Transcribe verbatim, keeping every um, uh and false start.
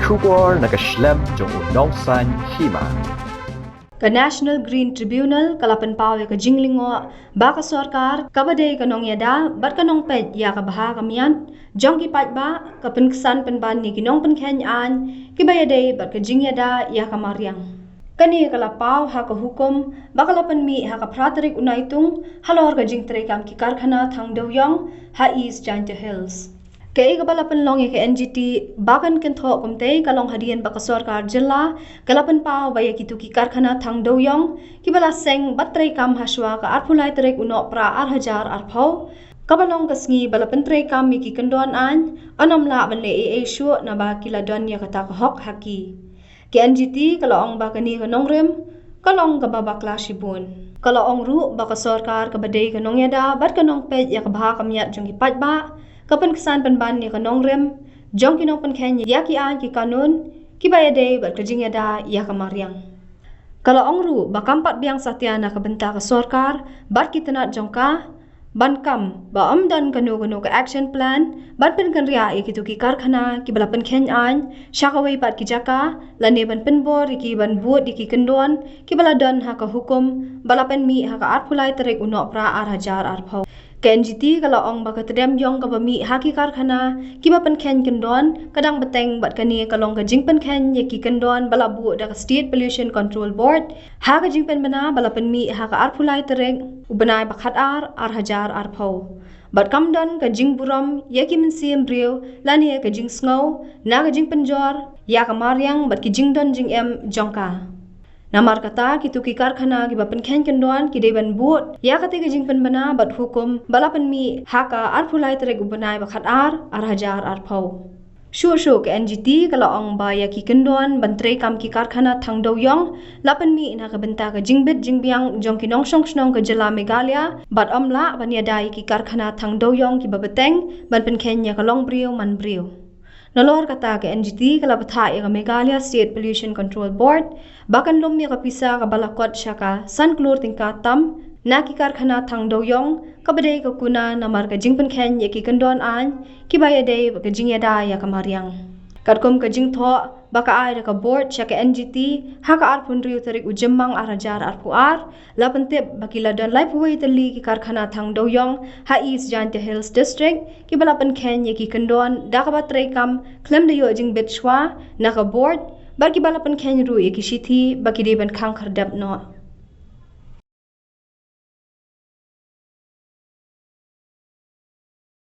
Khubor na ka shlem jong u nongsaiñ hima. Ka National Green Tribunal ka la pynpaw ïa ka jinglyngngoh ba ka sorkar kaba dei ka nongïada bad ka nongpeit ïa ka bha ka miat jong ki paidbah ka pynksan pynban ïa ki nongpynkheiñ aiñ kiba ïadei bad ka jingïada ïa ka mariang. Kane ka la paw ha ka hukum ba ka la pynmih ha ka phra tarik u Naitung halor ka jingtreikam ki karkhana thang dewïong ha East Jaintia Hills. Kaei kaba la pynlong ïa ka N G T ba kan kynthoh kumtei ka long hadien ba ka sorkar jylla ka la pynpaw ba ïa kito ki karkhana thang dewïong kiba la seng bad treikam ha shuwa ka arphew lai tarik u Nohprah ar hajar arphew, kaba long ka sngi ba la pyntreikam ïa ki kyndon aiñ, yn ym lah ban leh ei ei shuh naba ki la don ïa kata ka hok ha ki. Ka N G T ka la ong ba kane ka nongrim ka long kaba bakla shibun. Ka la ong ruh ba ka sorkar kaba dei ka nongïada bad ka nongpeit ïa ka bha ka miat jong ki paidbah ka pynksan pynban ïa ka nongrim jong ki nongpynkheiñ ïa ki aiñ ki kanun kiba ïadei bad ka jingïada ïa ka mariang. Ka la ong ruh ba kam pat biang satia na ka bynta ka sorkar bad ki tnat jong ka ban kam ba ym don kano kano ka action plan ban pynkynriah ïa kito ki karkhana kiba la pynkheiñ aiñ sha kawei pat ki jaka lane ban pynbor ïa ki ban bud ïa ki kyndon kiba la don ha ka hukum ba la pynmih ha ka arphew lai tarik u Nohprah ar hajar arphew. Ka N G T ka la ong ba ka tdem ïong kaba mih ha ki karkhana kiba pynkheiñ kyndon ka dang bteng bad kane ka long ka jingpynkheiñ ïa ki kyndon ba la buh da ka State Pollution Control Board ha ka jingpynbna ba la pynmih ha ka arphew lai tarik u bnai ba khatar ar hajar arphew. Bad kam don ka jingburom ïa ki mynsiem briew lane ka jingsngew na ka jingpynjor ïa ka mariang bad ki jingdon jingem jong ka. Namar kata kito ki karkhana kiba pynkheiñ kyndon ki dei ban bud ïa kata ka jingpynbna bad hukum ba la pynmih ha ka arphew lai tarik u bnai ba khatar ar hajar arphew. Shuh shuh ka N G T ka la ong ba ïa ki kyndon ban treikam ki karkhana thang dewïong la pynmih na ka bynta ka jingbit jingbiang jong ki nongshong shnong ka jylla Meghalaya bad ym lah ban ïada ïa ki karkhana thang dewïong kiba bteng ban pynkheiñ ïa ka longbriew manbriew. Nalor kata ka N G T ka la bthah ïa ka Meghalaya State Pollution Control Board ba kan lum ïa ka pisa kaba la kot sha ka san klur tyngka tam na ki karkhana thang dewïong kaba dei ka kuna namar ka jingpynkheiñ ïa ki kyndon aiñ kiba ïadei bad ka jingïada ïa ka mariang. Katkum ka jingthoh ba ka ai da ka board sha ka N G T ha ka arphew hynriew tarik u Jymmang ar hajar arphew ar, la pyntip ba ki la don laiphew wei tylli ki karkhana thang dewïong ha East Jaintia Hills District kiba la pynkheiñ ïa ki kyndon da kaba treikam khlem da ïoh jingbit shuwa na ka board bad kiba la pynkheiñ ruh ïa ki shithi ba ki dei ban khang khyrdep noh.